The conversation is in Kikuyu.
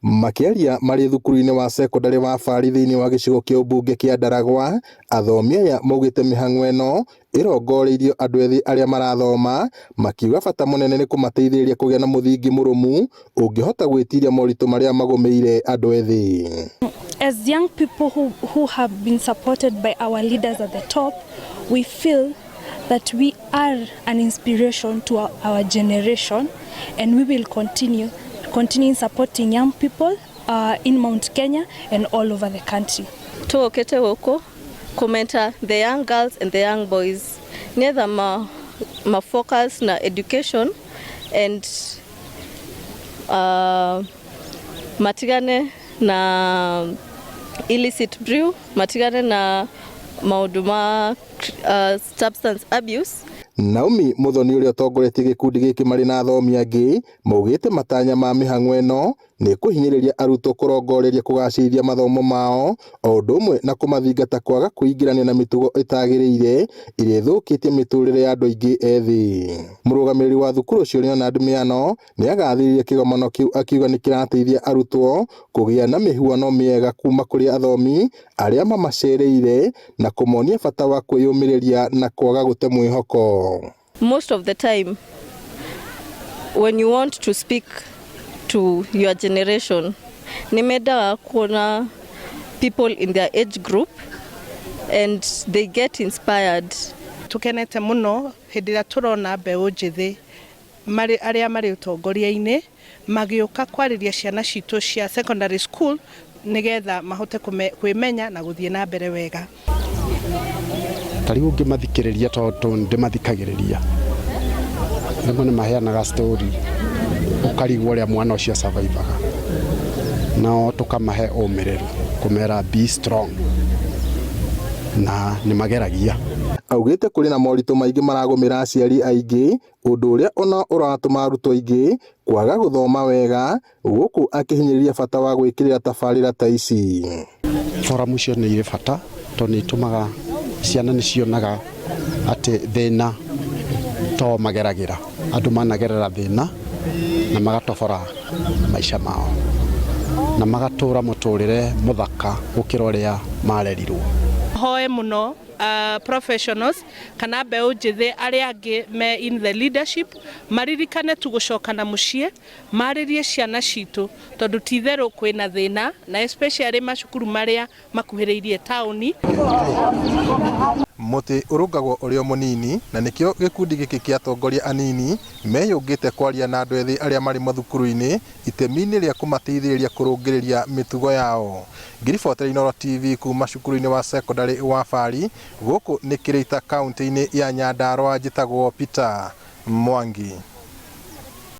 Makĩaria marĩ thukuru-inĩ wa cekondarĩ wa Bari thĩinĩ wa gĩcigo kĩa ũmbunge kĩa Ndaragwa, athomi aya maugĩte mĩhang'o ĩno ĩrongoreirio andũ ethĩ arĩa marathoma, makiuga bata mũnene nĩ kũmateithĩrĩria kũgĩa na mũthingi mũrũmu ũngĩhota gwĩtiria moritũ marĩa magũmĩire andũ ethĩ. As young people who have been supported by our leaders at the top, we feel that we are an inspiration to our generation, and we will continue supporting young people in Mount Kenya and all over the country. Tũũkĩte gũkũ kũmentor the young girls and the young boys nĩgetha ma focus na education and matigane na illicit brew, matigane na maũndũ ma substance abuse. Naomi Muthoni, ũrĩa ũtongoretie gĩkundi gĩkĩ marĩ na athomi angĩ, maugĩte matanya ma mĩhang'o ĩno nĩ kũhinyĩrĩria arutwo kũrongoreria kũgacĩrithia mathomo mao, o ũndũ ũmwe na kũmathingata kwaga kwĩingĩrania na mĩtugo ĩtagĩrĩire ĩrĩa ĩthũkĩtie mĩtũrĩre ya andũ aingĩ ethĩ. Mũrũgamĩrĩri wa thukuru ũcio, Leonard Miano, nĩ agathĩrĩirie kĩgomano kĩu, akiuga nĩ kĩrateithia arutwo kũgĩa na mĩhuano mĩega kuma kũrĩ athomi arĩa mamacereire na kũmonia bata wa kwĩyũmĩrĩria na kwaga gũte mwĩhoko. Most of the time when you want to speak to your generation, nĩ mendaga kuona people in their age group and they get inspired. Tukenete muno hĩndĩ ĩrĩa tũrona mbeũ njĩthĩ marĩ arĩa marĩ ũtongoria-inĩ magĩũka kwarĩria ciana citũ cia secondary school nĩgetha mahote kwĩmenya na gũthiĩ na mbere wega. Ta rĩu ũngĩmathikĩrĩria, tondũ ndĩmathikagĩrĩria, rĩmwe nĩ maheanaga story ũkarigwo ũrĩa mwana ũcio survivaga, nao tũkamahe ũmĩrĩru kũmera be strong, na nĩ mageragia. Augĩte kũrĩ na moritũ maingĩ maragũmĩra aciari aingĩ, ũndũ ũrĩa ona ũratũma arutwo aingĩ kwaga gũthoma wega, gũkũ akĩhinyĩrĩria bata wa gwĩkĩrĩra tabarĩra ta ici. Forum icio nĩ irĩ bata tondũ nĩ itũmaga ciana nĩ cionaga atĩ thĩna to mageragĩra, andũ managerera thĩna na magatobora maica mao na magatũra mũtũrĩre mũthaka gũkĩra ũrĩa marerirwo. Hoe mũno professionals kana mbeũ njĩthĩ arĩa angĩ me in the leadership maririkane tu gũcoka na mũciĩ marĩrie ciana citũ, tondũ ti itherũ kwĩna thĩna, na especially macukuru marĩa makuhĩrĩirie taũni. Mũtĩ ũrũngagwo ũrĩ o mũnini, na nĩkĩo gĩkundi gĩkĩ kĩa atongoria anini meyũngĩte kwaria na andũ ethĩ arĩa marĩ mathukuru-inĩ itemi-inĩ rĩa kũmateithĩrĩria kũrũngĩrĩria mĩtugo yao. Ngĩribotera Inooro TV kuma cukuru-inĩ wa cekondarĩ wa Bari gũkũ nĩ Kĩrĩita, kaunti-inĩ ya Nyandarũa, njĩtagwo Peter Mwangi.